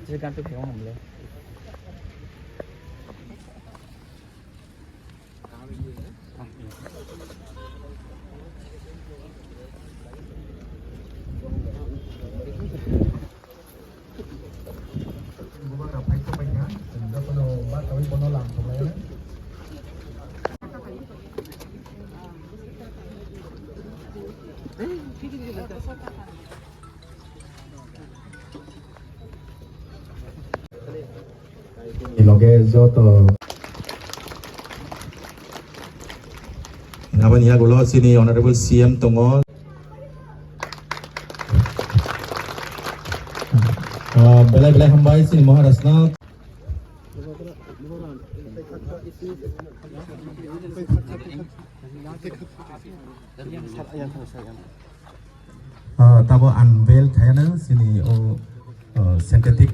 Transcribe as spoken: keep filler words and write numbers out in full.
Je ganti phiyong hamle. Loge joto. Aboni yagulo chini Honorable C M tongo. Ah, belai belai hambai chini Maharaj no. Ah, tabo unveil khaina chini o, ah, synthetic